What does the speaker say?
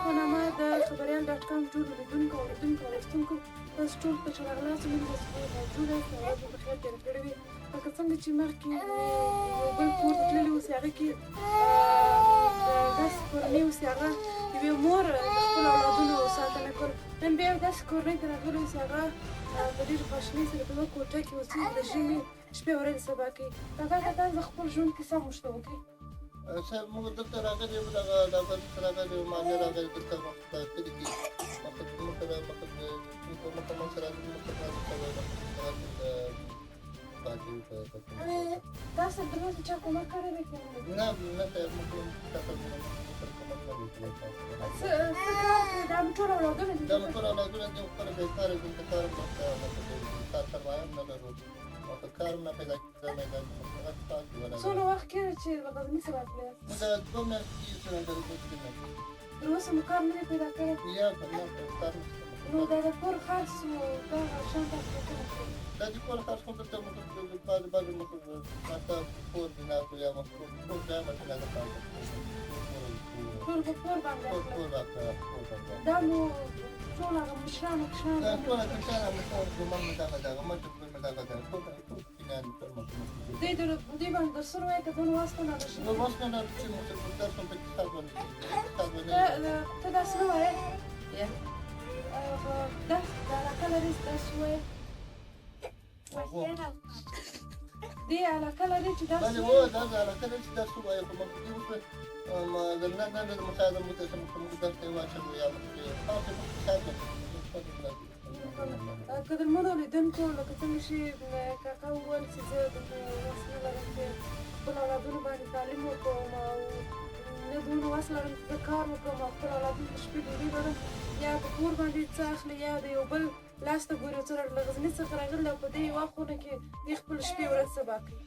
په نامه د خبریال .com ټولو لیدونکو، اورېدونکو او لوستونکو، تاسو ټول ته ښه راغلاست. نن تاسو ټول موجود یاست او ورځ مو په خیر تېره کړې وي. لکه څنګه چې مخکې یو بل کور ته تللي وو چې هغه کې د داسې کورنۍ وو چې هغه یوې مور د خپلو اولادونو ساتنه کول، نن بیا یو داسې کورنۍ ته راغلي وو چې هغه په ډېرې خواشینۍ سره په یوه کوټه کې اوسېږي، د ژمي شپې ورځې سبا کوي. کاکا، که تاسو د خپل ژوند کیسه موږ ته وکړئ. صاحب، موږ دلته راغلي یو، دغه ډاکټر څخه راغلي یو، مالیه راغلي دلته په کلي کې. مخه مخه مخه مخه موږ سره مخه پاتې. تاسو تر اوسه چا کومک کړی دی که نه؟ نه صاحب، موږ تاسو سره کومک نه دی کړی. څه څه کار کوي؟ دا مو ټول اولادونه دي؟ دا مو ټول اولادونه دي، خپله بېکاره دي. کار کار سرمایه هم نه لرو، کار هم نه پیدا کېږي، میدان. څونه وخت کېږي چې له غزني څخه راتللی یاست؟ دا 2 میاشتې کېږي چې راغلي، 2-3 میاشتې. تر اوسه مو کار نه دی پیدا کړی؟ یا که نه، کار نشته. نو دا د کور خرڅ او دا شیان تاسو له کومه کړئ؟ دا د کور خرڅ خو دلته موږ بعضې بعضې موږ ماته کور دی ناستو، یا موږ کور ځای مې نه ده. ټول په پور باندې کور اخلئ؟ کور راکړه، کور باندې. دا مو ټول هغه مشران او کشران؟ دا ټول کشران او مشران، زومان مې دغه دغه مشر زوی مې دغه دغه ټول ټول کوچنیان ټول موږ. دوی د دوی باندې درسونه وایي که دونه وس نه لري؟ نو وس نه لري چې موږ درس هم په کتاب باندې کتاب باندې. ته داسې نه وایې؟ یا. دا د علاقه لري چې داسې ووایې؟ دې علاقه لري چې داسې؟ بله، وو دا د علاقه لري چې درس ووایي، خو موږ دې اوس نه نه نه مساعده موږ ته موږ درس ته واچوو یا موږ خاص موږ کتاب باندې. قدرمنو لیدونکو، لکه څنګه چې کاکا وویل چې زه دومره وس نه لرم چې خپل اولادونو باندې تعلیم وکړم، او نه دونه وس لرم چې زه کار وکړم او خپل اولادونو ته شپې ډوډۍ لرم، یا په کور باندې څه اخلي یا د یو بل لاس ته ګوري. څه له غزني څخه راغلي او په دې یوه خونه کې دې خپل شپې ورځ سبا کوي.